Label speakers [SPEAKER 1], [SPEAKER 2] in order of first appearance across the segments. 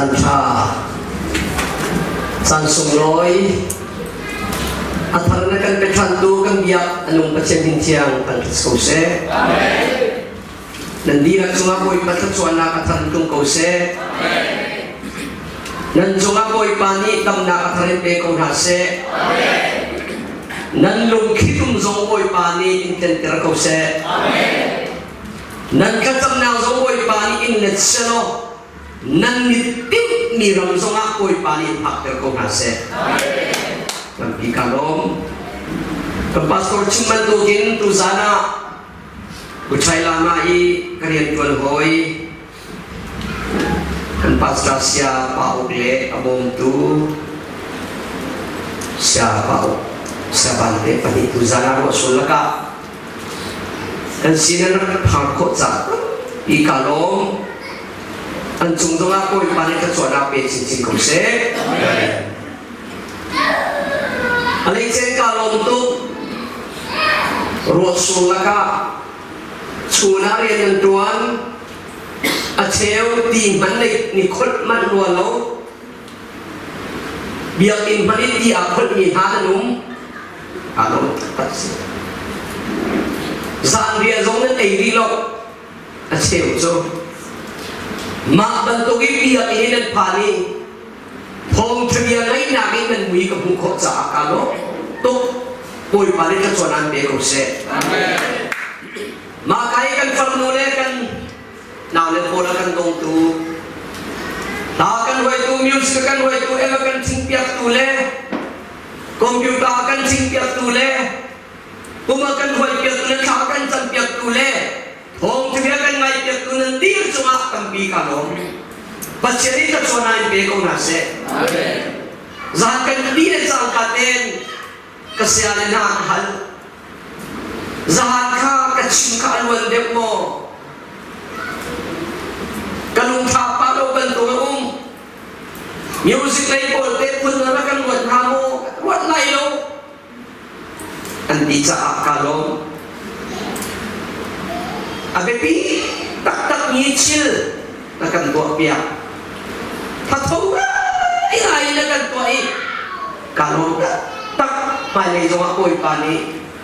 [SPEAKER 1] Caan ṭha, caan sunglawi, a thar na kan pe ṭhantu kan biak a nung Pathian hmin thiang kan ṭhat ko seh. Nan dihlak cungah Bawipa thluachuahnak a thar in tlung ko seh. Nan cungah Bawipa nih damnak a thar in pe ko hna seh. Nan lungthitum zong Bawipa nih in tlenter ko seh. Nan thlacamnak zong Bawipa nih in let selaw nan mit timhmi ram zongah Bawipa nih in phakter ko hna seh. Tampi ka lawm. Kan pastor chim bantukin tuzan ah Uchai Lama i ka rianṭuan hawi kan pastor Sia Pa Uk le a bawmtu Sia Pa Uk Sia Van te pahnih tuzan ah ruahsul lakah kan sin an rak phak khawh caah i ka lawm. An cung zongah Bawipa nih thluachuahnak pe chinchin ko seh. A leicen ka lawm tuk. Ruahsur lakah chun ah rian an ṭuan. A cheu ti hmanh nih ni kholh manh rua lo. Biakinn hmanh in ti aa kholhmi hna an um. Aa lawm taktak si. Zanriah zong nan ei rih lo. A cheu cu mah bantuk i biakinn in nan phan i thawngṭha bia ngaihnak in nan mui ka hmuh khawh caah kaa lawm tuk. Bawipa nih thluachuah an pe ko seh. Mah ka i kan farnu le kan naule pawl a kan dawngtu hla kan huaitu music kan huaitu ema kan thingpiaktu le computer kan thingpiaktu le puma kan huaipiaktu le thla kan campiaktu le thawngṭha kan ngaihpiaktu nan dir cungah tampi ka lawm. Pathian nih thluachuah in pe ko hna seh. Zan kan pi le cangka ten ka sia le hna ka hal. Zahan kha ka chim kha a luan deuh maw? Ka lungtha pa lo bantuk a um. Music lei pawl te phun na rak kan ruat hnga maw? Ruat lai lo. An ti caah kaa lawm. A biapi taktakmi thil na kan tuahpiak. Thatho ngai in na kan tuah i kaa lawm taktak. Hmailei zongah Bawipa nih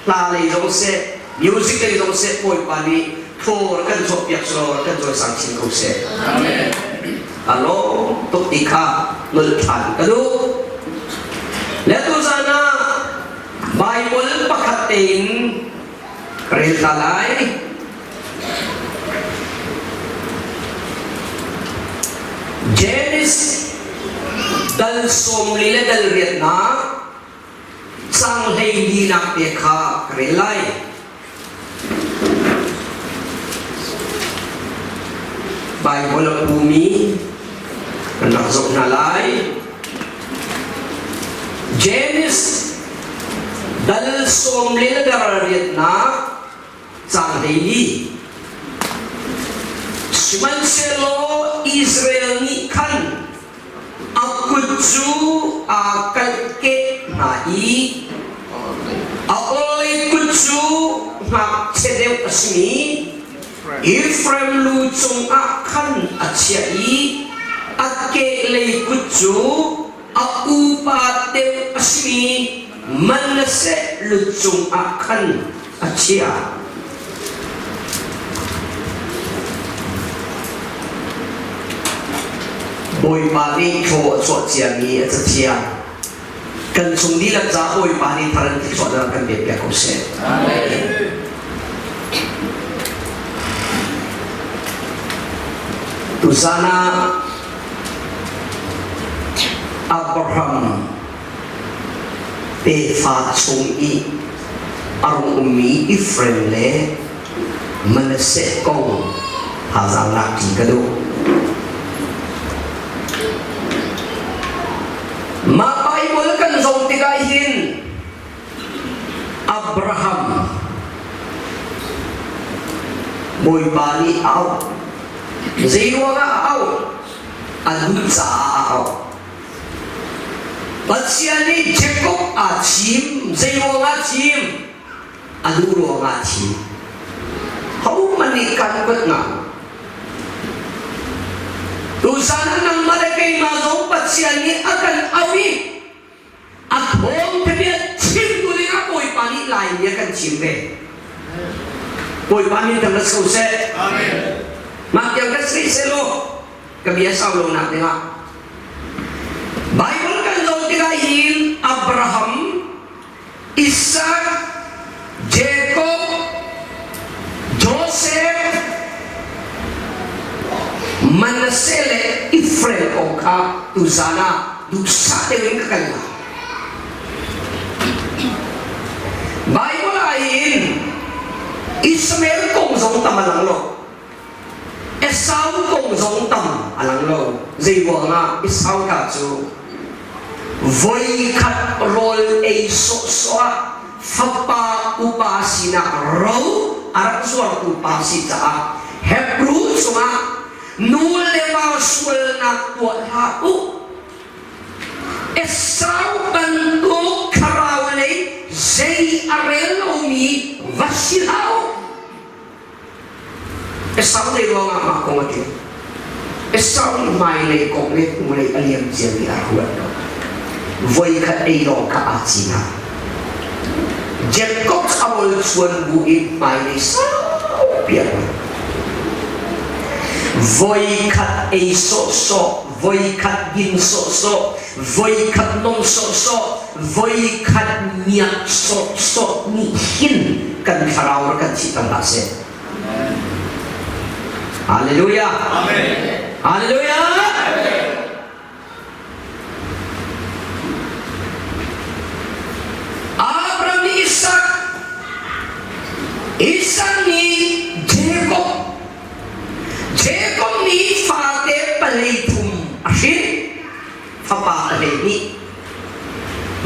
[SPEAKER 1] hla lei zong seh, music lei zong seh Bawipa nih thaw kan chuahpiak selaw kan cawisang chin ko seh. Amen. Kaa lawm tuk ti kha nolh ṭhan ka duh. Le tuzan ah Bible pakhat tein ka rel ta lai. James dal 40 le dal riatnak cang 14nak te kha ka rel lai. Bible a pumi kan rak zoh hna lai. James dal 40 le dal riatnak cang 14. Sihmanhsehlaw Israel nih khan a kut cu aa kalhkeh hna i a orhlei kut cu ngakchia deuh a simi Efraim lu cungah khan a chiah i a kehlei kut cu a upa deuh a simi Manasseh lu cungah khan a chiah. Bawipa nih thaw a chuah ciami a cathiang kan chung dihlak ca Bawipa nih thar in thluachuah kan pek piak ko seh. Amen. Tuzan ah Abraham tefa chung i a rung ummi Efraim le Manasseh kong thazaang lakṭi ka duh. Mah Baibal kan zoh tikah hin Abraham Bawipa nih a auh. Zeiruangah a auh? A duh caah a auh. Pathian nih Jacob aa thim. Zeiruangah thim? A duh ruangah thim. Hohmanh nih kan kuat ngah. Tuzan ah nangmah le keimah zong Pathian nih a kan auh i a thawngtha bia chimtu dingah Bawipa nih Laimi a kan thim ve. Bawipa min thang rat ko seh.
[SPEAKER 2] Amen.
[SPEAKER 1] Mah tiang kan si selaw ka bia sau lo nak dingah Bible kan zoh tikah hin Abraham, Isaac, Jacob, Joseph, Manasseh le Ephraim kong kha tuzan ah duhsah deuh in ka kal lai. Bible ah hin Ishmael kong zong tam a lang lo. Esau kong zong tam a lang lo. Zei ruangah Esau ta cu voikhat rawl ei sawhsawh ah fapa upa sinak ro a rak zuartu pa si caah Hebrew chungah nu le va sualnak tuah hlah u. Esau bantuk thlarau lei zei a rel lomi va si hlah u. Esau lei ruangah mah kong a ṭial. Esau nih hmailei kong le hnulei a liam ciami a ruat lo. Voikhat ei lawng kha aa cinah. Jacob a rawl chuan bu in hmailei saupi a ruat. Voikhat ei sawhsawh, voikhat din sawhsawh, voikhat nom sawhsawh, voikhat miak sawhsawh nih hin kan thlarau rak kan thihter hlah seh. Hallelujah.
[SPEAKER 2] Amen.
[SPEAKER 1] Hallelujah. Abraham nih Isaac, Isaac nih Jacob, Jacob nih fate palei thum a hrin. Fapa 12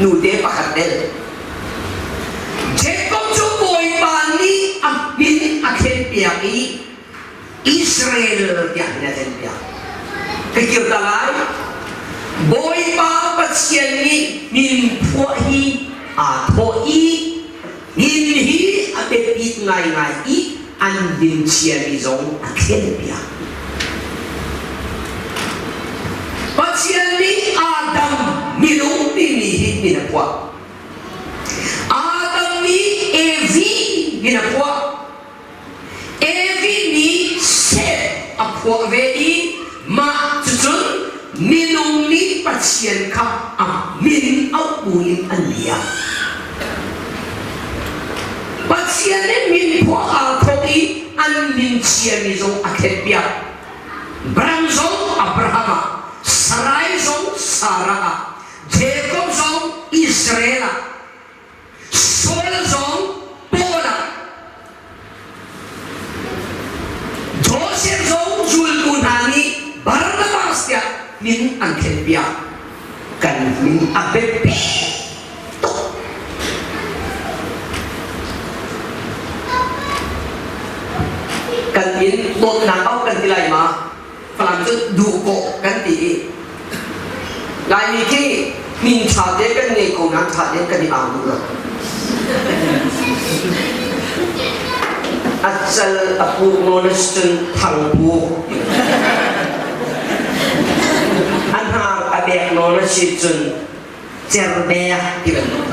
[SPEAKER 1] nute pakhat tel. Jacob cu Bawipa nih a min a thlenpiak i Israel tiah min a thlenpiak. Ka kir ta lai. Bawipa Pathian nih min phuah hi aa thawh i min hi a biapit ngaingai i an min chiami zong a thlenpiak. Pathian nih Adam minung timi hi min a phuah. Adam nih Evi min a phuah. Evi nih Seth a phuah ve i mah cucun minung nih Pathian kha a min auh buin an biak. Pathian nih min phuah aa thawk i an min chiami zong a thlenpiak. Bram zong Abraham ah, Sarai zong Sarah ah, Jacob zong Israel ah, Saul zong Paul ah, Joseph zong zultu hna nih Barnabas tiah min an thlenpiak. Kan min a biapi tuk. Kan min dawtnak au kan ti lai ma? Falam cu duh kawh kan ti i Laimi khi min ṭha te kan ngei ko nain ṭha tein kan i au duh lo. A cal a puk nawn a cun thang puk. A hnar a bek nawn a si cun cerbek ti bantuk.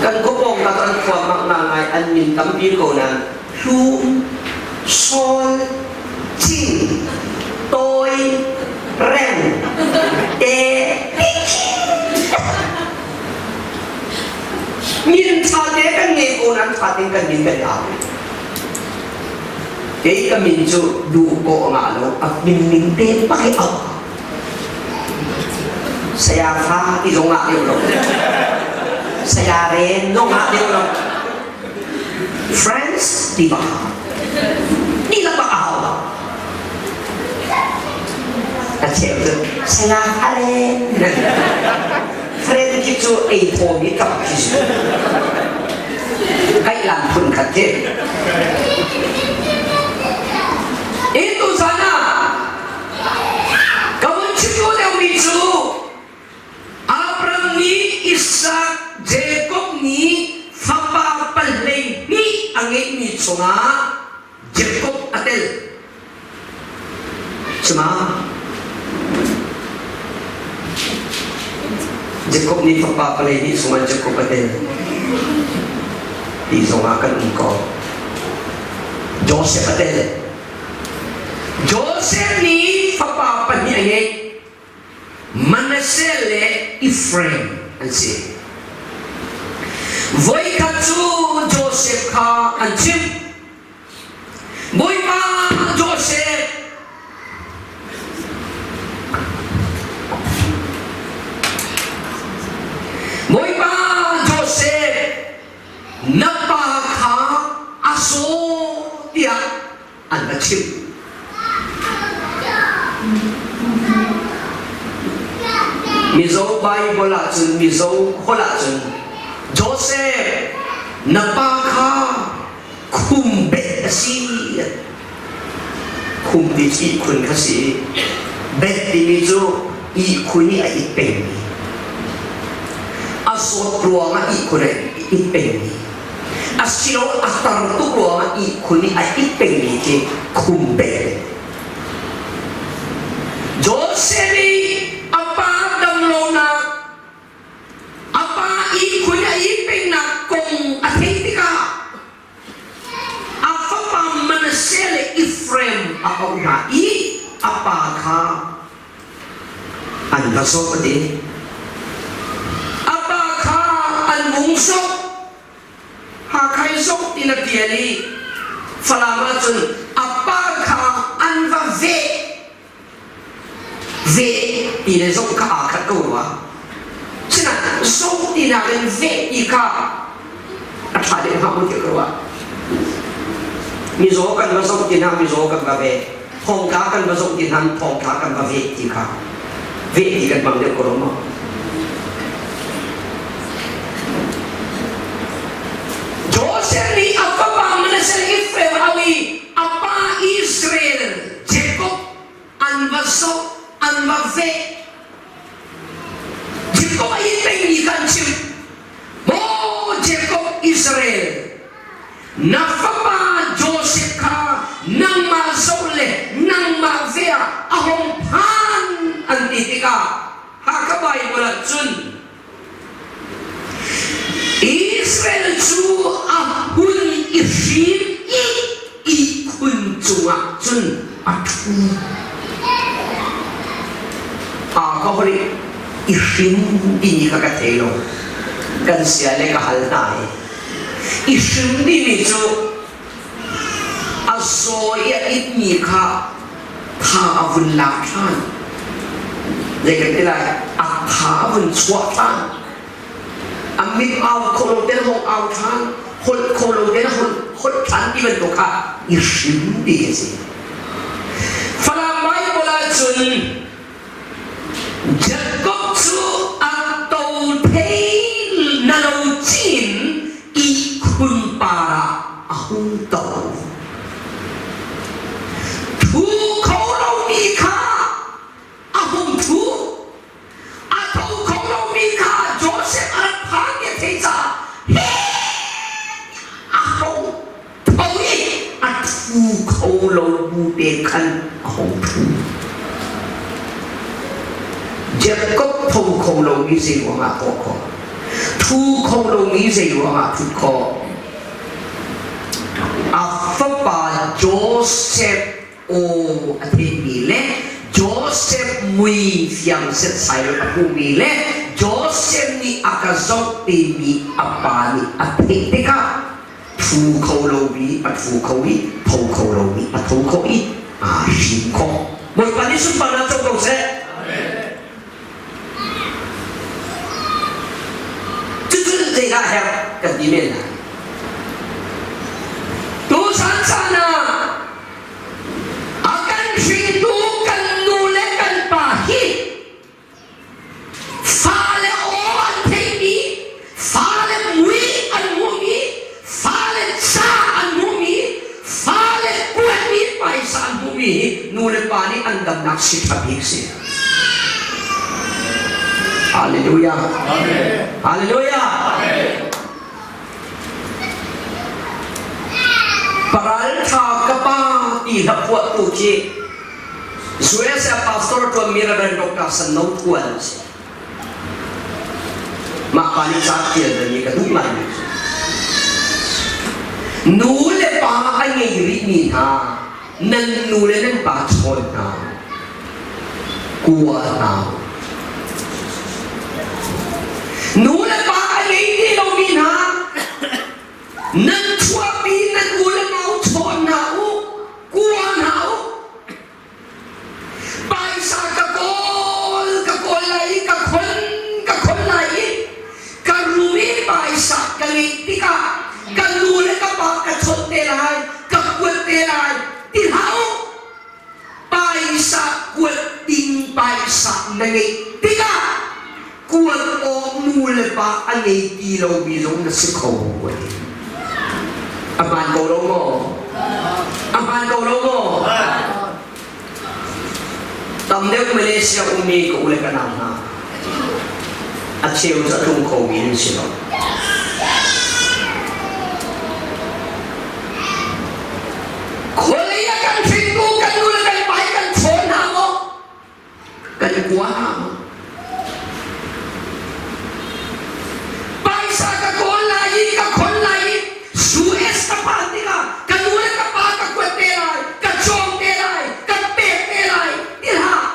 [SPEAKER 1] Kan khuapawng ka kan khua mak na ngai an min tampi ko nain hlum, sawl, cing, tawi, reng, te, min ṭha te kan ngei ko nain ṭha tein kan min kan au. Kei ka min cu duh kawh ngah lo a min ning te pak i au. Saya fa ti zong ah deuh lo. Saya ren zong ah deuh lo. Friends ti bak. Ni la bak ahau bak. A cheu cu saya fa ren. Friend ki cu ei thawm i kap khi si. Kai lan phun khat khi. Itu sana Ka vun chim duh deuhmi cu Abraham nih Isak, Jakob nih fapa 12 a ngeihmi chungah Jakob a tel. Cuma Jacob nih fapa palei nih sungah Jacob a tel ti zongah kan um ko. Joseph a tel. Joseph nih fapa pahnih a ngei. Manasseh le Ephraim an si. Voikhat cu Joseph kha an chimh. Bawipa Joseph Bawipa Joseph na pa kha a saw tiah an va chimh. Mizo Bible ahcun Mizo holh ahcun Joseph na pa kha khum bet a si. Khum ti cu ihkhun kha si. Bet timi cu ihkhun i a it pengmi. A zawt ruangah ihkhun a it pengmi. Asilo a tar tuk ruangah ihkhun i a it pengmi khi khum bet. Joseph i a pa damlonak a pa ihkhun a it pengnak kong a theih tikah A fapa Manasseh le Ephraim a auh hna i a pa kha an va zoh a ti. A pa kha an vung zoh. Hakhai zoh tin a tial i Falam ahcun a pa kha an va veh. Veh ti le zoh kha aa khat ko rua. Sinain zoh tinak in veh ti kha a ṭha deuh hnga maw tiah ka ruah. Mizaw kan va zoh ti hna mizaw kan va veh. Thawngtha kan va zoh ti hna thawngtha kan va veh ti kha veh ti kan hmang deuh ko lo maw? Joseph nih a fapa Manasseh Ephraim a i a pa Israel Jacob an va zoh an va veh Jacob a inn pengmi kha an chimh Maw Jacob Israel na fapa Joseph kha nangmah zoh le nangmah ve ah a hong phan an ti tikah Hakha Bible ah cun Israel cu a hun i hrim i ihkhun cungah cun a ṭhu. Aa ka hol i i hrim timi kha ka thei lo. Kan sia le ka hal hna i i hrim timi cu a zaw i a itmi kha tha a vun lak ṭhan. Zei kan ti lai? A tha a vun chuah ṭhan. A mit au kho lo ten hong au ṭhan, holh kho lo ten holh holh ṭhan ti bantuk kha i hrim ti a si. Falam Bible ahcun Jakob cu a to thei na lo cin ihkhun par ah a hung to. Thu kho lomi kha a hung thu. A tho kho lomi kha Joseph a rak phan ti a theih caah he a hung tho i a thu kho lo bu te khan a hung thu. Jakob tho kho lomi zei ruangah thawh khawh? Thu kho lomi zei ruangah thut khawh? A fapa Joseph aw a theihmi le Joseph mui fiang setsai lo a hmuhmi le Joseph nih a ka zoh timi a pa nih a theih tikah thu kho lomi a thu kho i tho kho lomi a tho kho i aa hrim khawh. Bawipa nih sunparnak co ko seh. Cucu zeidah herh kan ti men lai. Tuchan caan ah a kan hringtu kan nu le kan pa hi Fale aw an theihmi, fale mui an hmuhmi, fale ca an hmuhmi, fale kuatmi phaisa an hmuhmi hi nu le pa nih an damnak si ṭha bik si. Hallelujah. Hallelujah. Paral ṭha ka pa ti hla phuahtu khi. US ah pastor ṭuanmi Reverend Dr. San No Thuan a si. Mah pa nih ca ṭial mi ka duh ngaimi cu nu le pa a ngei rihmi hna nan nu le nan pa chawn hna kua hna nu le pa a ngei ti lomi hna nan chuahpi nan u le nau chawn hna u kua hna u Paisa ka kawl ka kawl lai i ka khon ka khon lai i ka ru i paisa ka ngeih tikah ka nu le ka pa ka chawnh te lai ka kuat te lai ti hlah u paisa kuat ding paisa na ngeih tikah kuat awk nu le pa a ngei ti lomi zong na si kho a ti. A hmaan ko lo maw? A hmaan ko lo maw? Tam deuh Malaysia ummi ka u le ka nau hna. A cheu cu a tlung khomi an si lo. Khualei ah kan hringtu kan nu le kan pa hi kan chawn hna maw? Kan kua hna maw? Paisa ka kawl lai i ka khon lai i US ka phan tikah ka nu le ka pa ka kuat te lai, ka cawm te lai, ka pek te lai ti hlah.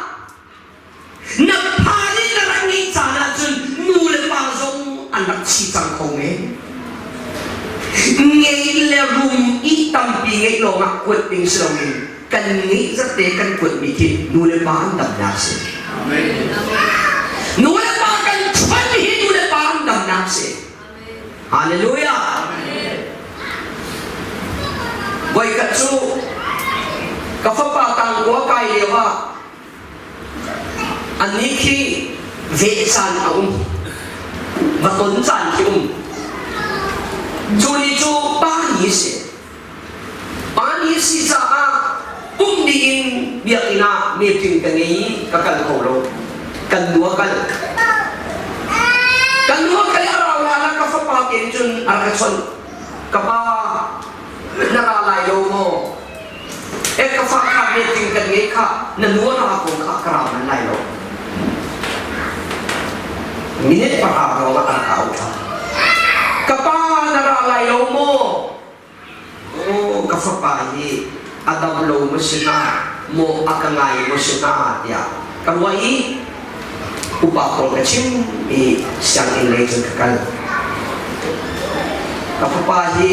[SPEAKER 1] Na phan i na rak ngeih caan ahcun nu le pa zong an rak chi cang kho men. Ngeih le rum i tampi ngeih lawngah kuat ding si loin kan ngeih zat te kan kuatmi khi nu le pa an damnak si. Nu le pa kan chuan hi nu le pa an damnak si. Hallelujah. Voikhat cu ka fapa tangkua kai lio ah annih khi veh caan a um. Va ton caan khi um. Cu ni cu pa ni si. Pa ni si caah pum dih in biakinn ah meeting ka ngei i ka kal kho lo. Kan nu a kal. Kan nu a kal i a rau hlan ah ka fapa te nih cun a rak ka chawnh. Ka pa, na ra lai lo maw? E ka fa kha meeting kan ngei kha na nu a ra ko kha ka ra man lai lo. Minute pahra lawng ah a rak au ṭhan. Ka pa na ra lai lo maw? Aw ka fapa hi a dam lo maw si hnga maw a ka ngai maw si hnga tiah ka ruah i upa pawl ka chim i sianginn lei cun ka kal. Ka fapa hi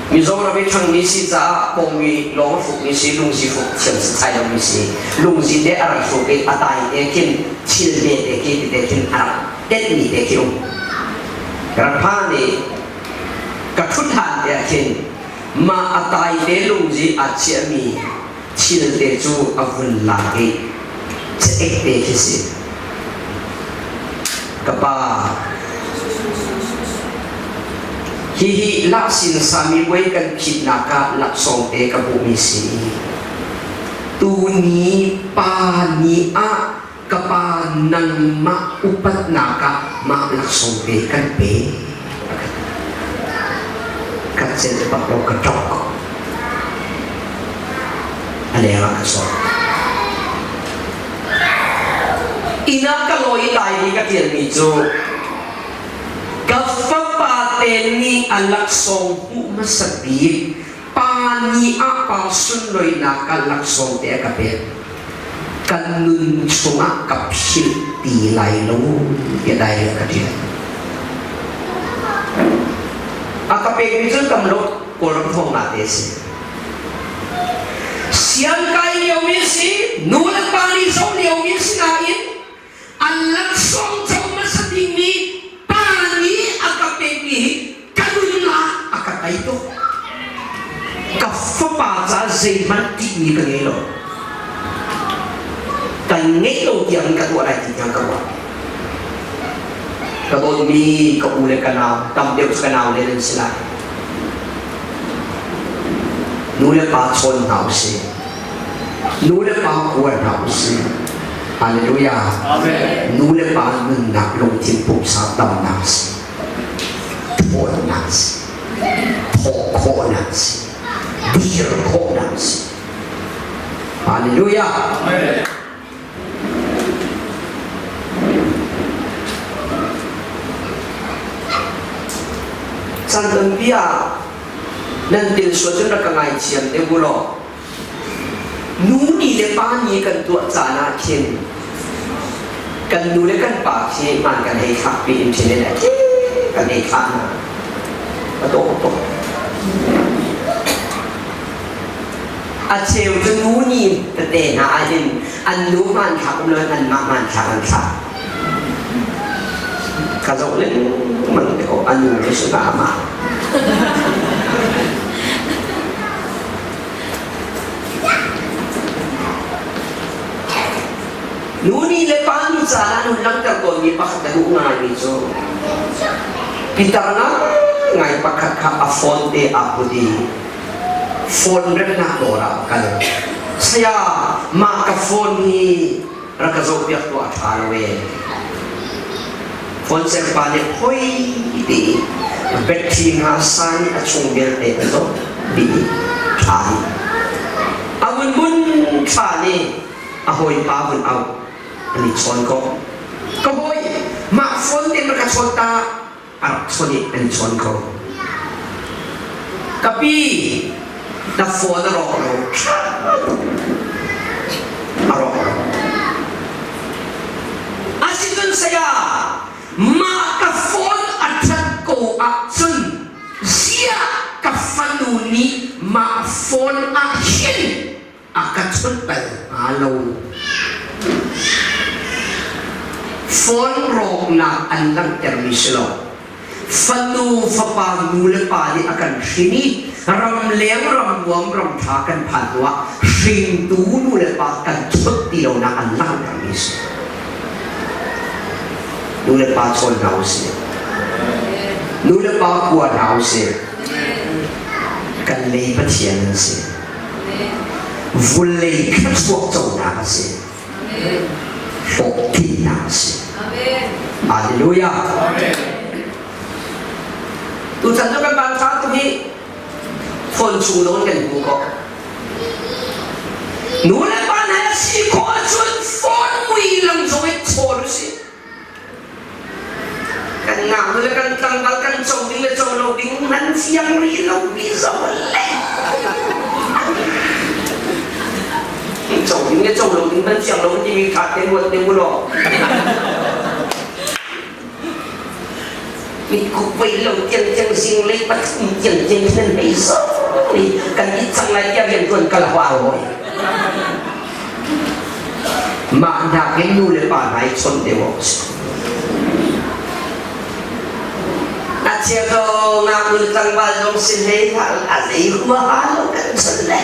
[SPEAKER 1] Mizoram i ṭhangmi si caah pawngmi lawng a hrukmi si, lungzi hruk thiam setsai lomi si. Lungzi te a rak hruk i a tai te khin thil te te khi tete khin a rak tenhmi te khi um. Ka rak phan i Ka ṭhut hlan te ah khin mah a tai te lungzi aa chiahmi thil te cu a vun lak i caek te khi si. Ka pa, hihi laksin sami muai kan phitnak ah laksawng te ka hmuhmi si. Tuni pa ni ah ka pa nangmah upatnak ah mah laksawng te kan pe ka celh bak lo ka ṭok ko a leng ah ka sawm inn ah ka lawi lai i ka ṭialmi cu ka fapa te nih a laksawng hmuh hmasa bik pa ni ah pa sunlawinak ah laksawng te a ka pek kan nun chungah ka philh ti lai lo tiah dai ka ṭial. A ka pekmi cu tam lo Kawlram thawng na te si. Siangkai liomi si, nu le pa nih zoh liomi si nain an laksawng co hmasa dingmi pa nih a ka pekmi hi ka nunnak a ka tei tuk. Ka fapa ca zeihmanh ṭihmi ka ngei lo. Kan ngeih lo tiang in ka tuah lai ti tiang ka ruah. Ka dawtmi ka u le ka nau, tam deuh cu ka nau le nan si lai. Nu le pa chawn hna usih. Nu le pa kua hna usih. Hallelujah.
[SPEAKER 2] Amen.
[SPEAKER 1] Nu le pa nunnak lungthin pumsa damnak si. Ṭhawnnak si. Thawh khawhnak si. Dir khawhnak si. Hallelujah. Chan tampi ah nan til sual cun rak ka ngaithiam te u law nu ni le pa ni kan tuah caan ah khin kan nu le kan pa khi hmaan kan hei thlak pi in thin in kan hei thlah hna a dawh tuk A cheu cu nu nih tete hna ahhin an nu hmanthlak um loin anmah hmanthlak an thlak. Ka zoh lengmang te ko a nu cu si hnga ma. Nu nih le pa nu caan ah nun langhter tawnmi pakhat ka duh ngaimi cu pitar ngaingai pakhat kha a phone te aa put i phone remnak dawr ah kal. Saya, mah ka phone hi rak ka zohpiak tuah a ṭha lo ee. Phone serpa nih hoi ti battery nga san a chung vialte a zoh dih ṭha dih. A vun vun ṭha nih a hawipa vun auh an i chawn ko. Ka hawi, mah phone te rak ka chawn ta a rak chawn i an chawn ko. Ka pi, na phone a rawk lo. A rawk lo. Asicun saya, mah ka phone a ṭhat ko ahcun ziah ka fanu nih mah phone ah hin a ka chawnh bal hnga lo. Phone rawknak an langhtermi si lo. Fanu fapa nu le pa nih a kan hrin i ramleng ramnuam ramṭha kan phan hnuah hringtu nu le pa kan chawnh ti lonak an langhtermi si. Nu le pa chawn hna usih. Nu le pa kua hna usih. Kan lei Pathian an si. Vulei thluachuak conak a si. Hlawhtlinnak a si. Hallelujah. Tuchan cu kan bangsa tuk hi phone chung nawn kan hmu ko. Nu le pa hna si khawh ahcun phone mui lang zong in chawn usih. Kan ngaknu le kan tlangval kan co ding le co lo ding nan fiang rih lo mi zong le co ding le co lo ding nan fiang lo timi kha te ruat te u law mit kuk vei lo tiang tiang zing lei pathum tiang tiang nan hei so kan i cang lai tiang rian tuan kal hwa hoi Mah nakin nu le pa hna i chawnh deuh awk a si. A chia ko ngaknu le tlangval zong sin hlei hlah a zei huaha lo kan chawnh le.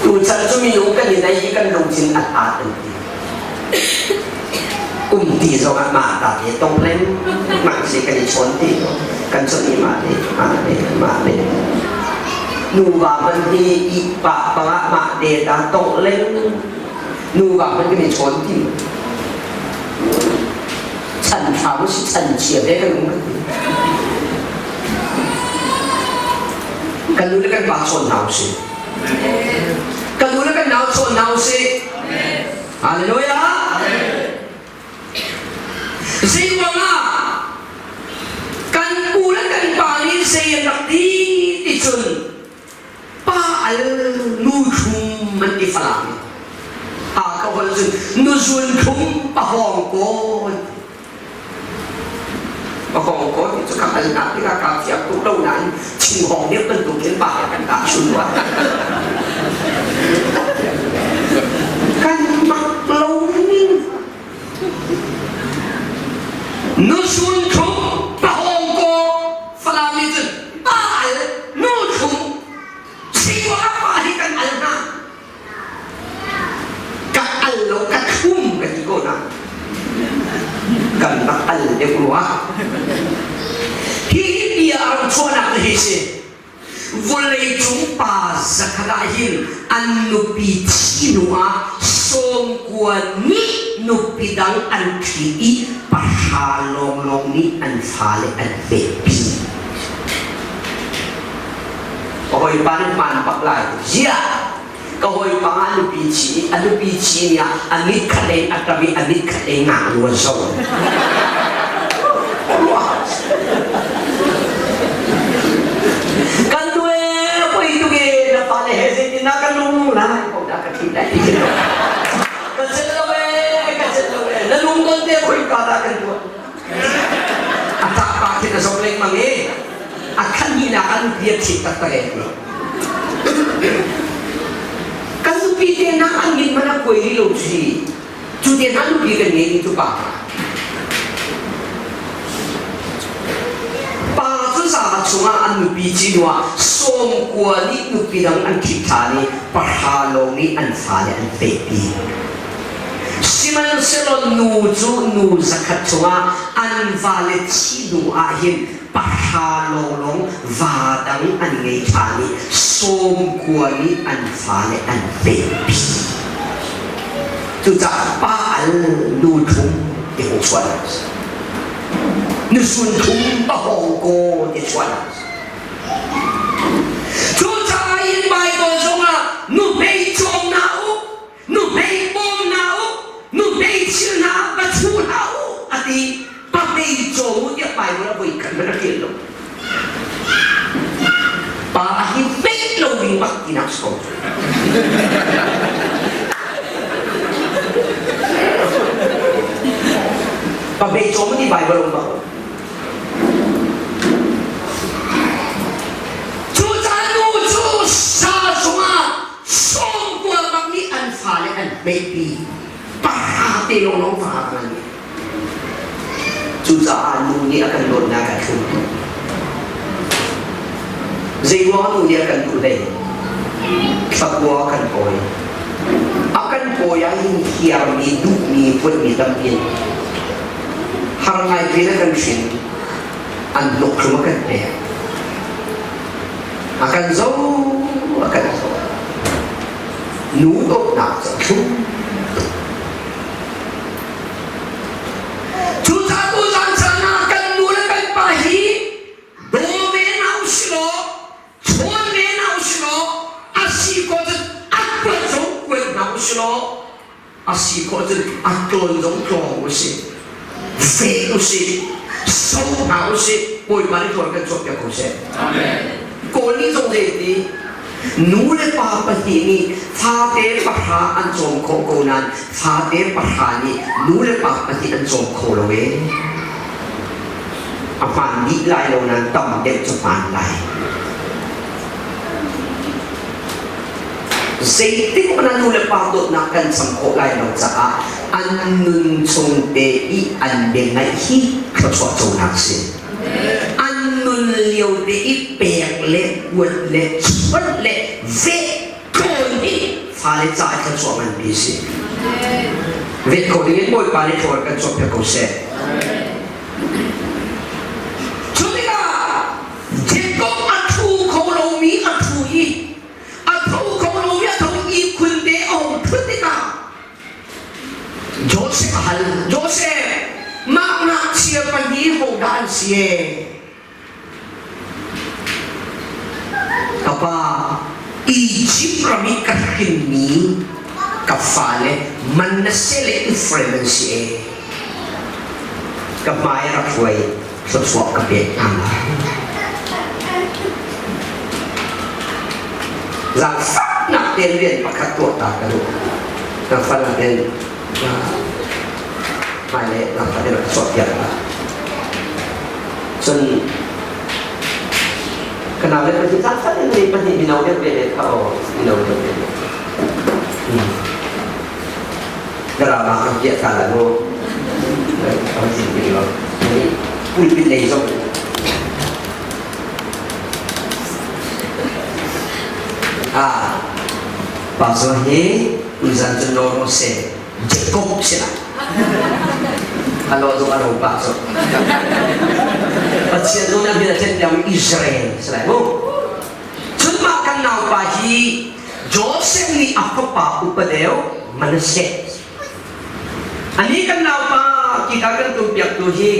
[SPEAKER 1] Tuchan cu minung kan i nei i kan lungthin a hlat an ti. Um ti zongah mah ta te tong lengmang si kan i chawn ti kan chawn i mah le mah le mah le nuva hmanh hi i pah pangah mah te ta tong leng nuva hmanh kan i chawn ti chan tha mu si chan chia ve kan um kan nu le kan pa chawn hna usih kan nu le kan nau chawn hna usih Hallelujah. Zeiruangah kan pu le kan pa nih zei an rak ti ti cun pa al nu thlum an ti falam a ka hol cun nu zun thlum pahawng kawn pahawng kawn ti cu ka hal nak tikah ka fiang tuk lo nain chinghawng deuh bantuk in pa he kan kah chun rua. Kan mak lo ning. Nusun thum pahawng ko Falam nih cun pa al nu thum siwa pa hi kan al hna. Ka al lo ka thum kan ti ko hna. Kan rak al deuh rua. Hi bia a rak chuahnak hi si. Vawleicung pa zakhat ah hin an nupi thi hnu ah sawmkua nih nupi dang an ṭhi i pahra lawnglawng nih an fale an pekpi. Ka hawipa nih hmaan bak lai. Ziah! Ka hawipa a nupi chi a nupi chi nih ah a mit khat lei a ṭap i a mit khat lei ngaknu a zo. Kan nu ee poi tuk ee na fale he zeitin dah ka lung lai ko dah ka ṭhit lai ti khi ka celh lo ee ka celh lo ee na lung ton te khoika dah kan tuah a ṭah pa khin a zoh lengmang i a khanhnak an bia ṭhit taktak ee kan nupi te hna an mit hmanh a kuai rih lo cu cu te hna nupi kan ngei mi cu pa pa cu za chungah an nupi ci hnuah sawmkua nih nupi dang an ṭhit ṭhan i pahra lawng nih an fale an pekpi sihmanhsehlaw nu cu nu zakhat chungah an vale thi hnu ah hin pahra lawnglawng va dang an ngei ṭhan i sawmkua nih an fale an pekpi. Cucaah pa al nu thum ti hung chuan. Nusun thum pahawng kaw ti chuan. Cucaah in Baibal zongah nuhmei cawm hna u, nuhmei bawm hna u, nuhmei thil hna va chu hlah u a ti. Pahmei cawm u tiah Baibal a voi khat hmanh a ṭial lo. Pa hi hmei lo ding bak tinak si ko. Pahmei cawm ti Baibal um bak. Cucaah nu cu sa chungah sawmkua bak nih an fale an hmeihpi. Pahra te lawnglawng fa a ngan. Cucaah nu nih a kan dawtnak a thlum. Zeiruang nu nih a kan duh hlei? Thlakua kan pawi. A kan pawi ah hin hiarmi, duhmi, huatmi tampi an har ngai pin a kan hrin. An hnuk thlum a kan pek. A kan zo, a kan zo. Nu dawtnak cu a thlum. Cucaah tuzan caan ah kan nu le kan pa hi daw ve hna u si law, chawn ve hna u si law, a si khawh cun a kuat zong kuat hna u si law, a si khawh cun a tlawn zong tlawng u si, ve u si, so hna u si, Bawipa nih tlawn kan cawnpiak ko seh. Kawl nih zong zei ti Nu le pa pahnih nih fate pahra an cawm khawh ko nain fate pahra nih nu le pa pahnih an cawm kho lo ee. A hmaan dih lai lo nain tam deuh cu hmaan lai. Zeitik hmanh ah nu le pa dawtnak kan cham khawh lai lo caah an nun chung te i an bia ngaih hi thluachuah conak a si. An nun lio te i pek le kuat le chuan le veh tlawn hi fale ca i thluachuah nganpi a si. Vet kho ding in Bawipa nih thlawn kan cawmpiak ko seh. Cu tikah Jacob a thu kho lomi a thu i a tho kho lomi a tho i khun te a hung thut tikah Joseph a hal. Joseph, mah ngakchia pahnih hodah an si ee? Ka pa, Egypt ram i ka hrinmi ka fale Manasseh le Ephraim an si ee. Ka hmai a rak hruai, thluachuah ka pek hna lai. Zaangfahnak tein rian pakhat tuah ta ka duh. Zaangfahnak tein hmailei zaangfah tein rak chuahpiak ta. Cun ka nau le pahnih zaangfah tein le pahnih mino deuh ve le kha aw mino deuh ve le. Drama kan piah ta la mu. Kan sin ti lo. Pulpit lei zong Ah, pastor hi tuzan cun lo ro se Jacob si la. Alo zong alo pa so. Pathian zong nih a then tiang Israel si lai mu. Cun mah kan naupa hi Joseph nih a fapa upa deuh Manasseh. Ani kan naupa guitar kan tumpiaktu hi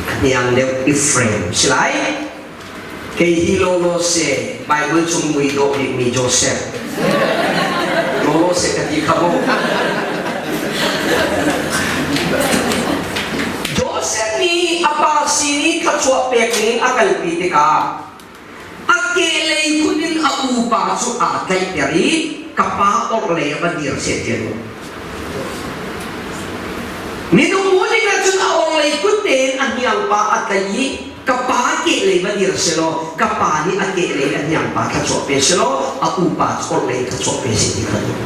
[SPEAKER 1] a hniang deuh Ephraim si lai. Kei hi lawlaw se Bible chung mui dawh bikmi Joseph. Lawlaw se ka ti kha mu. Joseph nih a pa sin i thluachuah pek ning a kalpi tikah a kehlei phun in a upa cu aa tlaihter i ka pa orhlei a va dir seh ti a duh. Minung mu ning ahcun a orhlei kut tein a hniangpa a tlaih i ka pa kehlei va dir selaw ka pa nih a kehlei a hniangpa thluachuah pe selaw a upa cu orhlei thluachuah pe seh ti kha duh.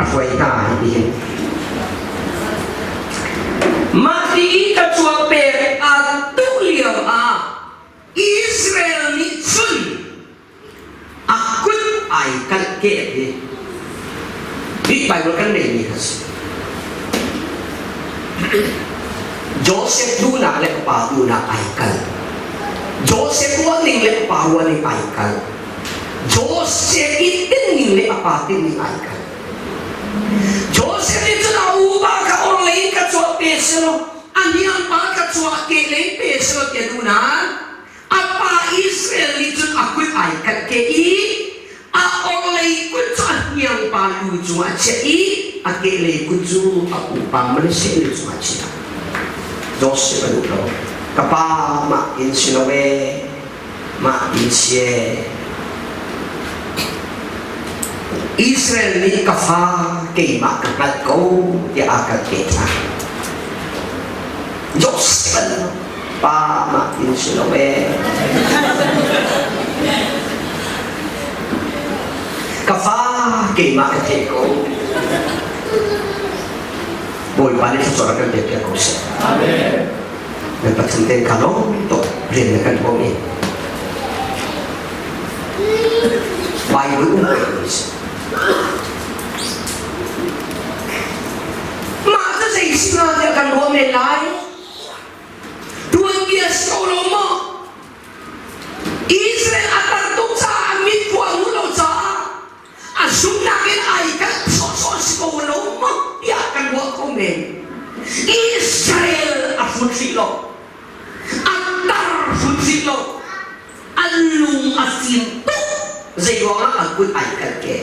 [SPEAKER 1] A hruai hna hi hin. Mah ti i ka cuang pek aa duh lio ah Israel nih cun a kut ai kalh keh hi hi Bible kan relmi kha si. Joseph duhnak le pa duhnak ai kal. Joseph ruahning le pa ruahning ai kal. Joseph i tinning le a pa tinning ai kal. Joseph nih cun a upa kha orhlei in ka chuah pe selaw a hniangpa ka chuah kehlei pe selaw ti a duh nain a pa Israel nih cun a kut ai kalh ke i a orhlei kut cu a hniangpa lu cungah a chiah i a kehlei kut cu a upa Manasseh lu cungah a chiah. Joseph a duh lo. Ka pa mah in si lo ee mah in si ee. Israel nih ka fa keimah ka hngalh ko tiah a kan pek hna. Joseph pa mah in si lo ee. Ka fa keimah ka theih ko. Bawipa nih thluachuah kan pek piak ko seh. Amen. Nan Pathian ten kha lawm tuk rian na kan bawm i Bible um ko si. Mah cu zei si na tiah kan ruah men lai. Tuanbia si ko lo maw? Israel a tar tuk caah mit khua hmu lo caah a zumhnak in ai kalh sawhsawh si ko lo maw tiah kan ruah kho men. Israel a hrut rih lo. A tar hrut rih lo. A lung a fim tuk. Zei ruangah a kut ai kalh ke.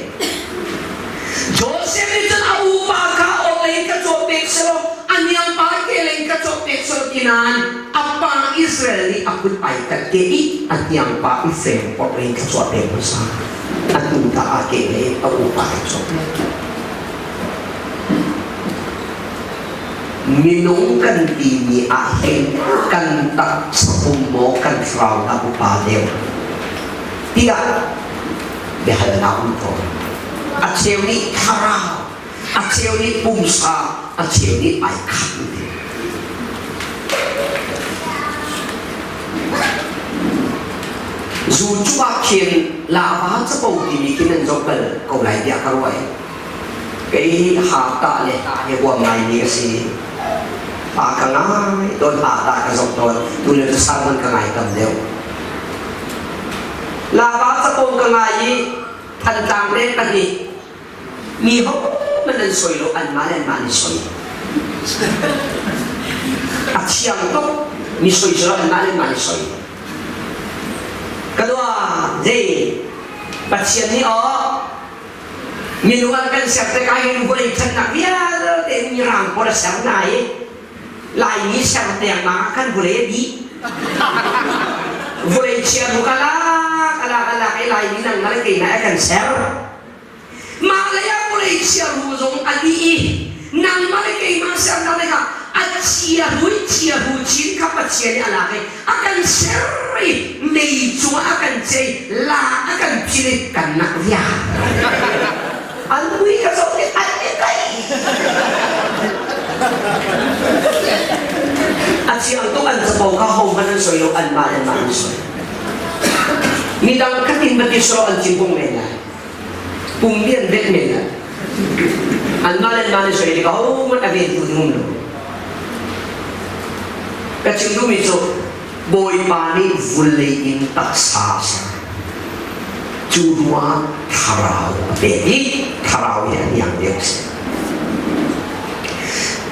[SPEAKER 1] Joseph nih cun a upa kha orhlei ka cawh pek selaw a niangpa kelei ka cawh pek selaw ti nain a pa Israel nih a kut ai kalh ke i a hniangpa Ephraim orhlei ka cawh pek hmasa. Atu ta a kehlei a upa ai cawh pek. Minung kan timi ahhin kan taksa pum maw kan thlarau dah upa deuh tiah biahalnak um tawn. A cheu nih thlarau, a cheu nih pumsa, a cheu nih ai khat ti. Zu cu ah khin lava capo timi khi nan zoh bal ko lai tiah ka ruah i Kei hi ha tah le hi huam ngaimi ka si. Ha ka ngai tawn, ha tah ka zoh tawn. Tu le cu sermon ka ngai tam deuh. Lava capon ka ngai i Thantlang te pahnih mi ho man an soi lo anmah le anmah an i soi. A thiang tuk mi soi cu anmah le anmah an i soi. Ka dua zei Pathian nih aw Minung an kan ser tikah hin vawlei ṭhatnak vialte in mirang pawl a ser hna i Laimi ser dengmang ah khan vawlei a dih. Vawlei chia bu ka lak a lak a lak i Laimi nangmah le keimah a kan ser. Mah lei ah vawlei chia ru zong a dih i nangmah le keimah sernak tikah a chia hu i chia hu chin kha Pathian nih a lak i a kan ser i mei cungah a kan cei la a kan phil i kan nak via an mui ka zoh i an i kai a chiang tuk an capo kha ho hmanh an soi lo anmah le anmah an soi midang khatin va ti soro an cingkung men lai pum lian vet men lai anmah le anmah an soi tikah ho hmanh a ven tu ding um lo Ka chim duhmi cu Bawipa nih vulei in taksa a ser. Cu ruangah thlarau a pek i Thlarau hi a hniang deuh a si.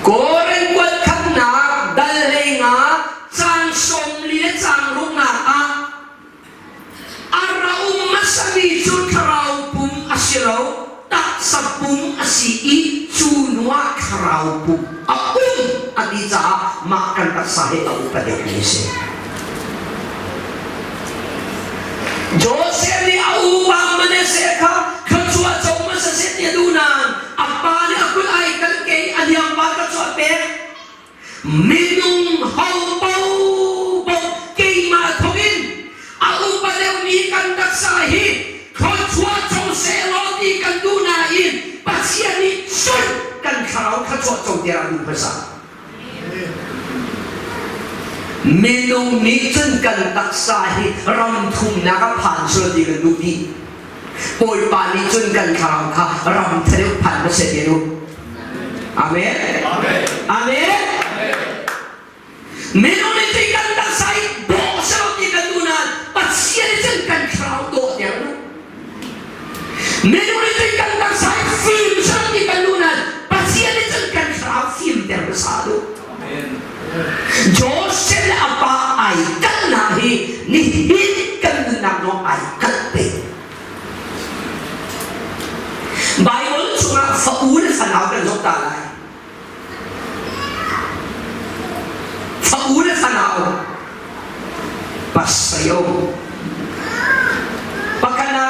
[SPEAKER 1] Korin kuat khatnak dal hlei nga cang 40 le cang ruknak ah a ra um hmasami cu thlarau pum a si lo, taksa pum a si i cu hnuah thlarau pum a um a ti caah mah kan taksa hi a upa deuhmi a si. Josef nih a upa Manasseh kha thluachuah co hmasa seh ti a duh nain a pa nih a kut ai kalh ke i a liangpa kha cu a pek. Minung ho paohpaoh keimah thawngin a upa deuhmi kan taksa hi thluachuah co sehlaw ti kan duh nain Pathian nih cun kan thlarau thluachuah co tiah a duh hmasa. Minung nih cun kan taksa hi ram thumnak a phan sual ti kan duh dih. Bawipa nih cun kan thlarau kha ram thadeuh phan hmasat ti a duh. Amen. Amen. Minung nih cun kan taksa hi dawh selaw ti kan duh nain Pathian nih cun kan thlarau dawh tiah a duh. Minung nih cun kan taksa hi fim selaw ti kan duh nain Pathian nih cun kan thlarau fimter hmasa a duh. Joseph le a pa ai kalhnak hi nihin kan nunnak zong ai kalh ve. Bible chungah fa u le fanau kan zoh ta lai. Fa u le fanau pasayo pakana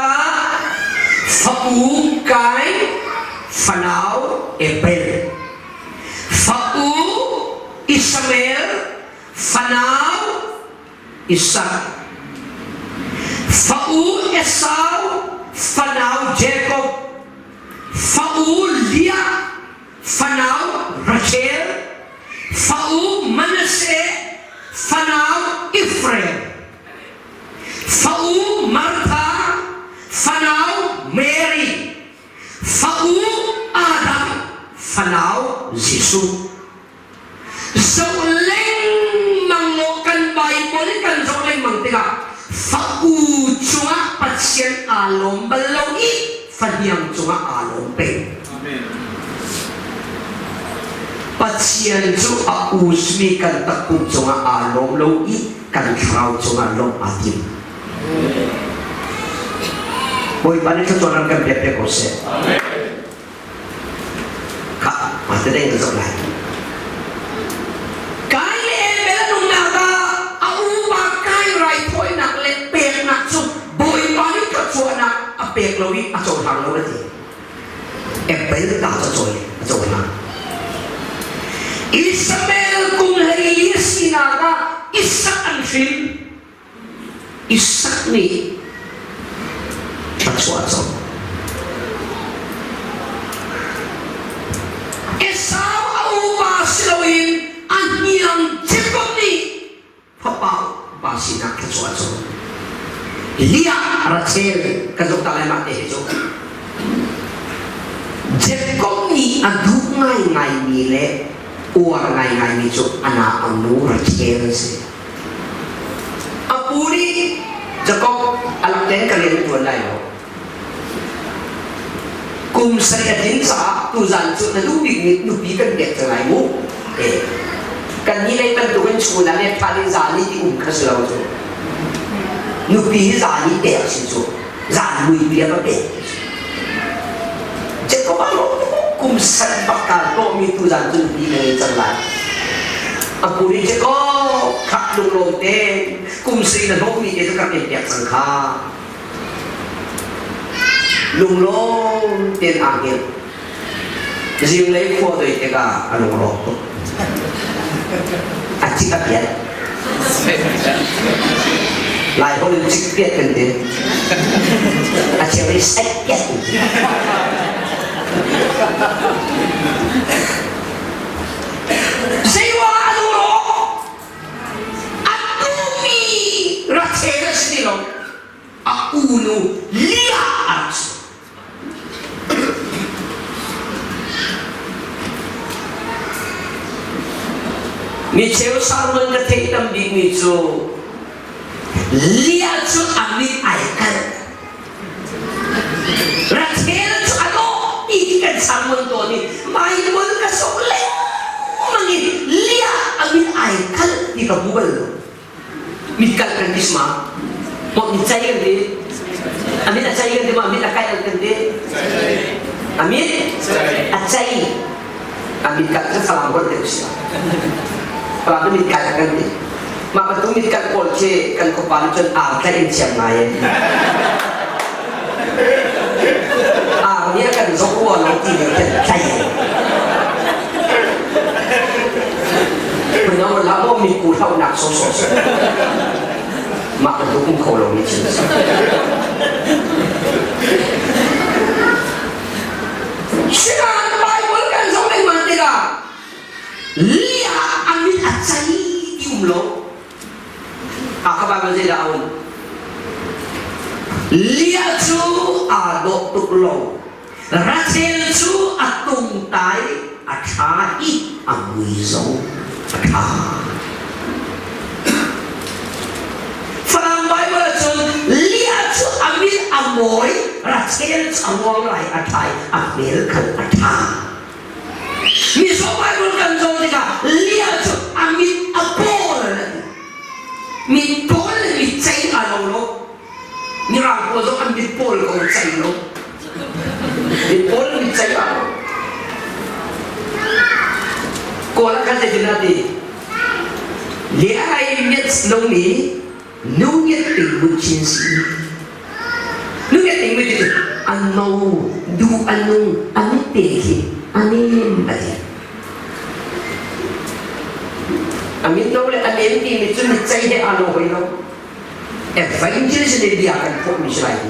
[SPEAKER 1] fa u kai fanau Abel fa u Ismael fanau Isak fa u Esau fanau Jacob fa u Leah fanau Rachel, fa u Manasseh, fanau Ephraim, fa u Martha, fanau Mary, fa u Adam, fanau Jesuh. Zoh lengmang law kan Bible kan zoh lengmang tikah fa u cungah Pathian aa lawm bal lo i fahniang cungah aa lawm peng. Pathian cu a usmi kan takpum cungah aa lawm lo i kan thlarau cungah lawmh aa tim. Bawipa nih thluachuah ram kan pek piak ko seh. Kha, mah te deng zoh lai. Kai le Abel nunnak ah a upa kai raithawinak le peknak cu Bawipa nih thluachuahnak a pek lo i a cohlang lo a ti. Abel ta cu cawi a cohlang. Isabel kum 14 sinak ah Isak an hrin. Isak nih thluachuah a co. Esau a upa si loin a hniang Jakob nih fapa upa sinak thluachuah a co. Leah Rachel kan zuk ta lai mah te hi cu. Jakob nih a duh ngaingaimi le uar ngaingaimi cu a naunu Rachel a si. A pu nih Jakob a lak tein ka rian na ṭuan lai lo. Kum sarih a tlin caah tuzan cu na duh bikmi nupi kan pek cang lai mu. Eh, kan nih lei bantukin chun ah le ṭhan in zan i ti um kha si lo cu. Nupi hi zan i pek si cu. Zan mui a va pek. Jakob a lawm kum sarih bak kaa hlawhmi tuzan cu nupi ka ngei cang lai. A pu nih Jakob khak lunglawm te kum sarih na hlawhmi te cu ka rak in pek cang kha. Lunglawm tein aa hngilh. Zinglei khua doi tikah a lungrawk tuk. A cik a piat. Lai holh in cik piat kan ti. A cheu i saih piat kan ti. Zeiruangah a lungrawk? A duhmi Rachel a si ti lo. A unu Leah a rak si. Micheu sermon ka theih tam bikmi cu Leah cu a mit ai kalh. Rachel cu a dawh. hi ka hmu bal lo. Mit kalh kan ti ma? Mok mit cai kan ti. A mit a cai kan ti ma? Mit a kai kan ti. A mit a cai. A mit kalh cu Falam holh deuh si. Falam cu mit kalh kan ti. Mah bantuk mit kalh pawl khi kan khuapa nih cun ar tlaih in thiam ngai in. Ar nih a kan zoh rua lo ti nih kan tlaih. Phunang hlah maw miku hlauhnak sawsawh si. Mah bantuk um kho lomi thil a si. Sinain Bible kan zoh lengmang tikah Leah a mit a cei ti um lo. A ka Bible zeidah a um? Leah cu aa dawh tuk lo. Rachel cu a tungtai a ṭha i a mui zong a ṭha. Falam Bible ahcun Leah cu a mit a mawi, Rachel cu a nguang lai a ṭha i a hmel khal a ṭha. Mizaw Bible kan zoh tikah Leah cu a mit a pawl an ti. Mit pawl le mit cei aa lo lo. Mirang pawl zong an mit pawl ko cei lo. Mit pawl le mit cei aa lo. Kawl ah khan zeitin dah ti? Leah ai miat lomi nu ngiat ting mun chin si. Nu ngiat ting mun ti an no du an nung an te khi anem a ti. A mit no le a nem timi cu mit cei he aa lo hoi lo. Evangelist nih bia kan phawhmi si lai ti.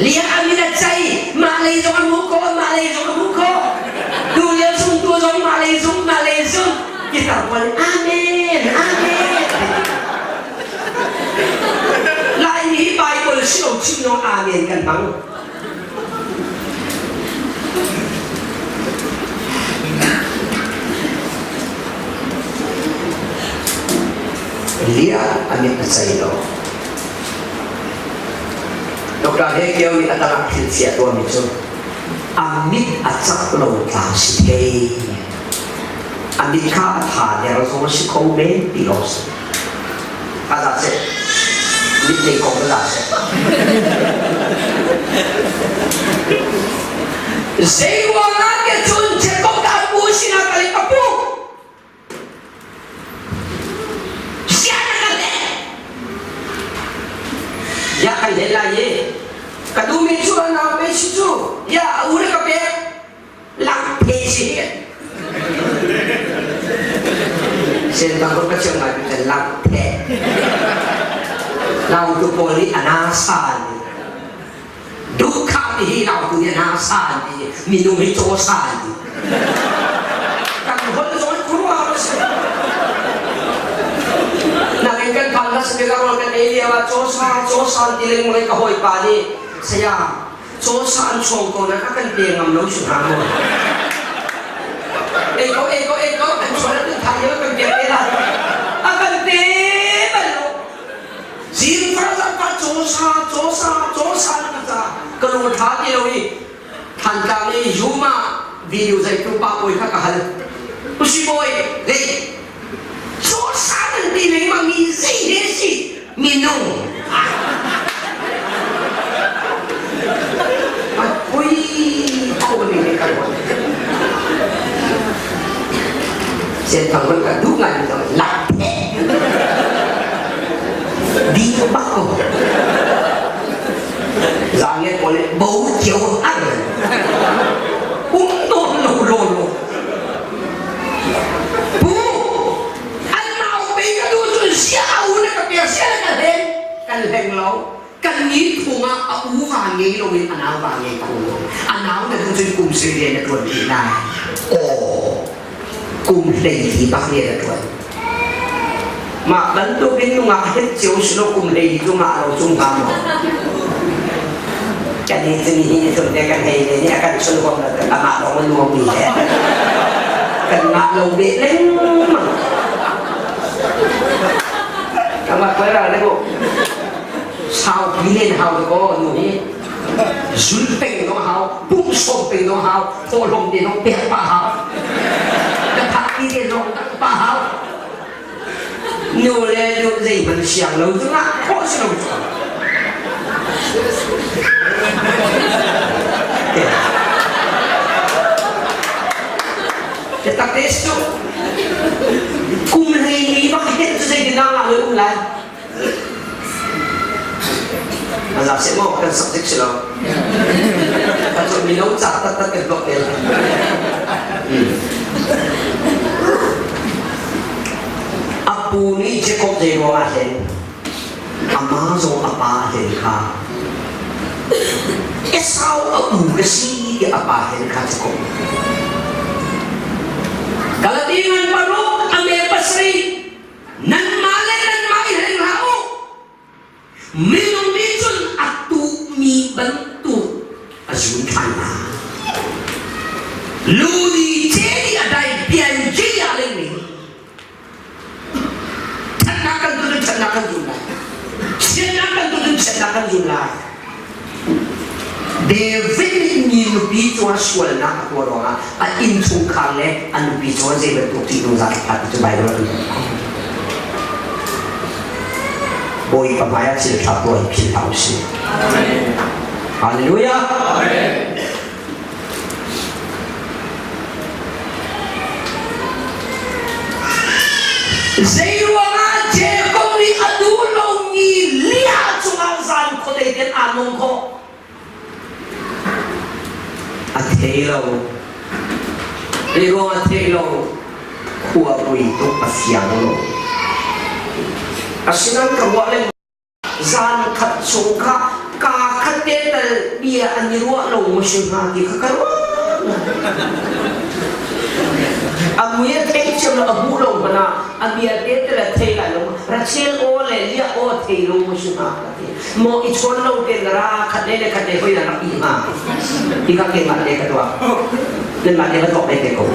[SPEAKER 1] Lia a min a cei, mah lei zong a hmuh khawh, mah lei zong a hmuh khawh. Tu lio sung tu zong mah lei zung, mah lei zung. Guitar pawl amen, amen. Laimi hi Bible si lo chim lo amen kan hmang. Lia a mit a cei lo. Dr. He Kio nih a dang ah thil chia tuahmi cu a mit a cak lo tla si thei. A mit kha a tha der zong a si kho men ti lo si. A za seh. Mit lei kong a za seh. Zei ruangah ke cun Jacob ka pu sinah kal i ka pu Sian a kan leh. Ya kan leh lai i ka duhmi cu a nau pe si cu ya a u le ka pek lak phe si hi. Sen bang ka chiang ngai kan lak phe. Lau tu pawl nih a na san. Duhkhah ti hi lautu nih a na san ti minung hi caw san ti. Kan holh zong khuaruahhar a si. Nakin kan phan hlas bik a rawl kan ei lio ah caw sa caw san ti lengmang in ka hawipa nih saya caw sa an chuang ko nan a kan pe ngam lo si hna maw? Ei ko ei ko ei ko an chuan an thai lio kan pek te lai. A kan pe bal lo. Zingfar zangfar cawsa cawsa cawsa na ka ca ka lung a ṭha ti lo i Thantlang i Yuma video zeitu pa bawi kha ka hal. Usi bawi lei cawsa nan ti lengmang mi zei he si minung a pui ko ni ne ka ruat. Sen thang ka duh ngai mi lak Di bak ko. Zangen oleh bau jauh ar. Untung lo lo lo. Bu, an nau pe ka du cun sia au na ka pia sia na ka hlen. Kan hleng lo. Kan ni phung ah a u va ngei lo in a nau va ngei kho lo. A nau na duh cun kum sui rian na tuan rih lai. Aw, kum hlei li bak rian a tuan. Mah bantukin nungak het cio si lo kum hlei li cu ngah lo cung hnga maw? Kan ni cu nihin ni thum te kan hei le nih a kan chun huam lo kan amah lawng a nuam mi he. Kan ngah lo beh lengmang. Kamah koi ra le ko. Saupi len hau te ko nu hi. Zul peng no hau, pum som peng no hau, thawhlawm te no pek pa hau. Ka thak ti te no tak pa hau. Nu le nu zeihmanh siang lo cu ngah khawh si lo cu. Biatak te si cu. Kum 14 bak hi cu zeitindah ngah lo um lai? Azap seh maw kan sak zik si lo. Kan cu mino ca taktak kan tuak te lai. A pu nih Jacob zei ruang ah hlen amah zong a pa a hlen kha Esau a u ka si tiah a pa hlen kha Jacob. Galati ngan paruk a me pasarih Nanmah le nanmah i hleng hlah u. Minung nih cun a tuhmi bantuk a zun ṭhan hna. Lu nih ce nih a dai pian ji ah lengming. Ṭhatnak kan zun in ṭhatnak kan zun lai. Chiatnak kan zun in chiatnak kan zun lai. David nih mi nupi cungah sualnak a tuah ruangah a innchungkhar le a nupi cungah zei bantuk ṭihnung zat a ti cu Baibal kan hmuh khawh. Bawipa hmai ah thil ṭha tuah hi philh hlah usih. Hallelujah. Zei ruangah Jacob nih a duh lomi Leah cungah zan khuadei ten aa nung khawh? A thei lo. Zei ruangah a thei lo? Khua pui tuk a fiang lo. Asinain ka ruah lengmang Zan khat chung kha kaa khat te tal bia an i ruah lo maw si hnga ti kha ka ruah. A mui a theih thiam lo, a hmuh lo hmanh ah a bia te tal a thei lai lo. Rachel aw le Leah aw thei lo maw si hnga ka ti. Maw i chawn lo tein ra khat le le khat le hoi na rak i hnga. Hi ka keimah le ka tuah. Nanmah te va tuak ve te ko.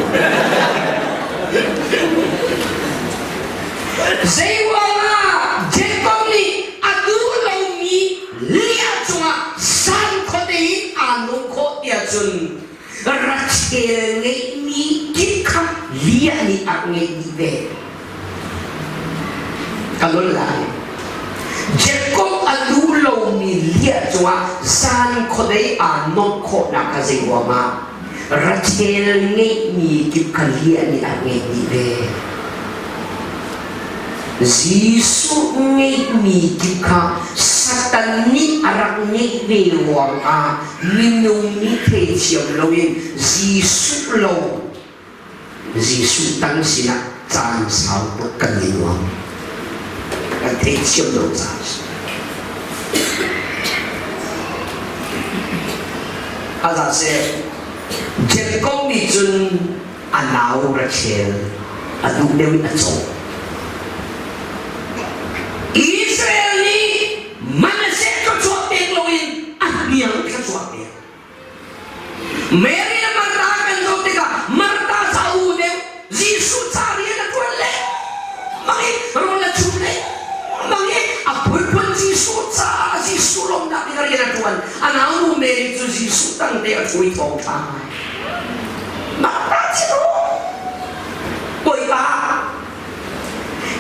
[SPEAKER 1] Zeiruangah Jacob nih a duh lomi Leah cungah san khuate in aa lung khawh tiah cun Rachel ngeihmi kip kha Leah nih a ngeih dih ve. Ka lol lai. Jacob a duh lomi Leah cungah zan khuadei aa nuamh khawhnak kha zeiruangah Rachel ngeihmi kip kha Leah nih a ngeih dih ve. Jesuh ngeihmi kip kha Satan nih a rak ngeih ve ruangah minung nih theithiam loin Jesuh lo Jesuh tang sinah caan sau tuk kan i nuam. Kan theithiam lo caah a si. Aza seh, Jacob nih cun a nau Rachel a duh deuh in a cawh. Israel nih Manasseh thluachuah pek loin a hniang thluachuah pek. Mary le Martha kan zoh tikah Martha ca u deuh Jesuh ca rian a ṭuan lengmang i rawl a chum lengmang i a phunphun Jesuh caah Jesuh lawmnak ding rian a ṭuan. A naunu Mary cu Jesuh tangte a ṭhu i thawngṭha ngai. Martha cu Bawipa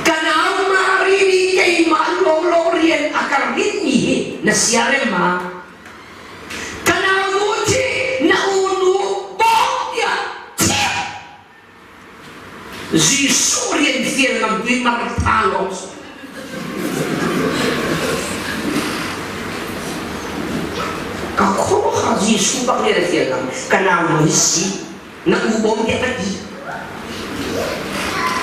[SPEAKER 1] ka nau Mary nih keimah lawnglawng rian a ka rinmi hi na siarem ma? Ka nau nu thi na unu bawk tiah thiam Jesuh rian fial ngam tu Martha lawng si. Ka khuaruahhar Jesuh bak rian a fial ngam ka nau nu hi si na u bawm tiah ka ti.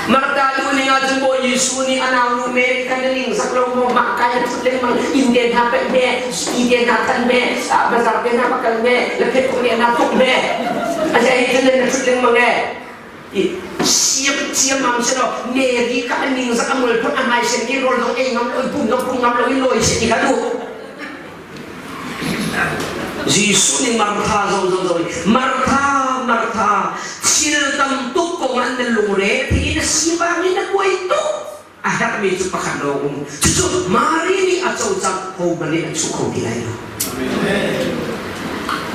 [SPEAKER 1] Martha lu ning ah cun Bawi Jesuh nih a naunu Mary kha na ningzak lo maw mah kai a thut lengmang inn te hna peih hme ski te hna khan hme bazar te hna va kal hme la phet tuk ne na tuk hme a hi cun na thut lengmang e siam ciammam si lo Mary kha a ningzak a mualphut a hmai sen i rawl zong ei ngam lo pum zong pum ngam lo in lawi si ti kha duh Jesuh nih Martha zong zong zong Martha Martha thil tam tuk kong ah na lungre thei na sivang in na buai tuk a herhmi cu pakhat lawng um cucu Mary nih a co cang hohmanh nih an chuh kho ti lai lo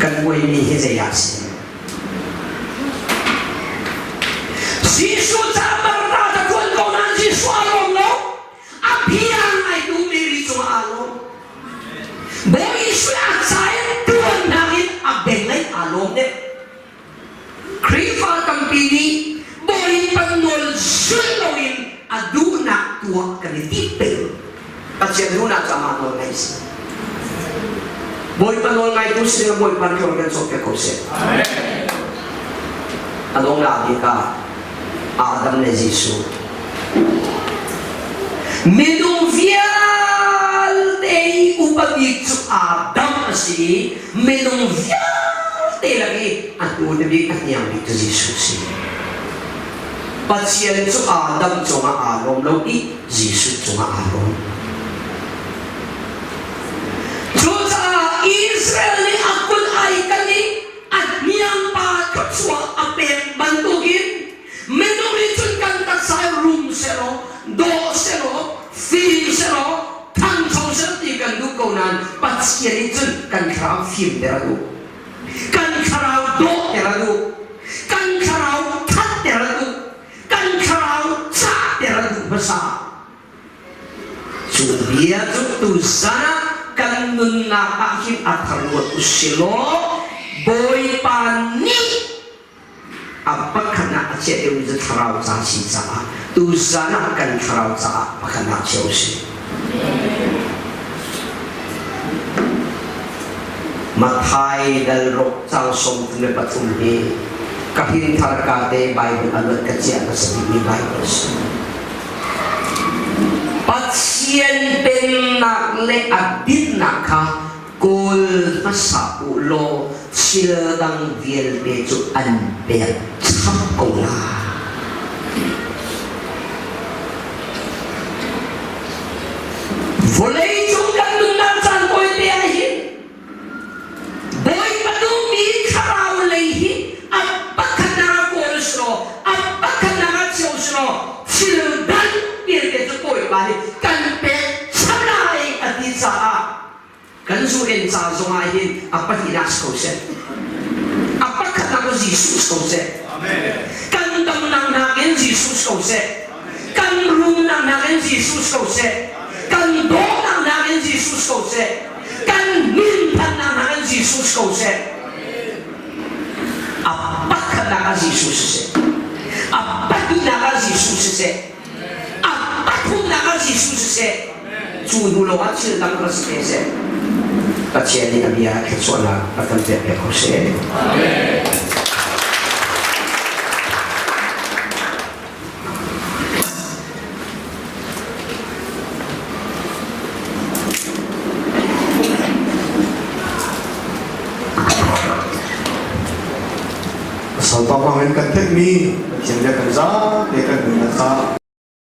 [SPEAKER 1] kan buaimi hi zei ah si Jesuh ca Martha ta tuan ko nain Jesuh a lawm lo. lawm deuh. Khrihfa tampi nih Bawipa nawl zulh loin a duhnak tuah kan i timh peng. Pathian duhnak cu amah nawl ngaih a si. Bawipa nawl ngaitu si ding ah Bawipa nih kan cawnpiak ko seh. A donghnak bik ah Adam le Jesuh. Minung vialte i upa bik cu Adam a si i minung vialte lak i a hnu bik a hniang bik cu Jesuh a si. Pathian cu Adam cungah aa lawm lo i Jesuh cungah aa lawm. Cucaah Israel nih a kut ai kal i a hniangpa thluachuah a pek bantukin minung nih cun kan taksa hi rum sehlaw, dawh sehlaw, fim sehlaw, thangcho sehlaw ti kan duh ko nain Pathian nih cun kan thlarau fimter a duh. Kan thlarau dawhter a duh. Kan thlarau thatter a duh. Kan thlarau cahter a duh hmasa. Cu bia cu tuzan ah kan nunnak ah hin a thar ruat u silaw Bawipa nih a pakhat ah a chiah deuhmi cu thlarau ca si caah tuzan ah kan thlarau caah pakhat ah chia u sih. Matthai dal ruk cang 33 hi ka hin thar ka te Bible a luat ka chiah hmasa bikmi Bible si. Pathian pennak le a dinnak kha kawl hmasa u law thil dang vialte cu an pek chap ko lai. Vawleicung kan nunnak caan tawite ah hin Bawipa duhmi thlarau lei hi a pakhatnak ah kawl selaw, a pakhatnak ah cheu selaw, thil dang vialte cu Bawipa nih kan pek chap lai a ti caah kan zu-en ca zongah hin a pahnihnak si ko seh. A pakhatnak cu Jesuh si ko seh. Kan damnak nakin Jesuh si ko seh. Kan rumnak nakin Jesuh si ko seh. Kan dawtnak nakin Jesuh si ko seh. Kan minthannak nakin Jesuh si ko seh. A pakhatnak ah Jesuh si seh. A pahnihnak ah Jesuh si seh. A pathumnak ah Jesuh si seh. Cu hnu lawngah thil dang va si te seh. Pathian nih a bia thluachuahnak a kan pek piak ko seh. Amen.
[SPEAKER 2] Salpa bangin kan theihmi Pathian bia kan zapi kan nunnak caah.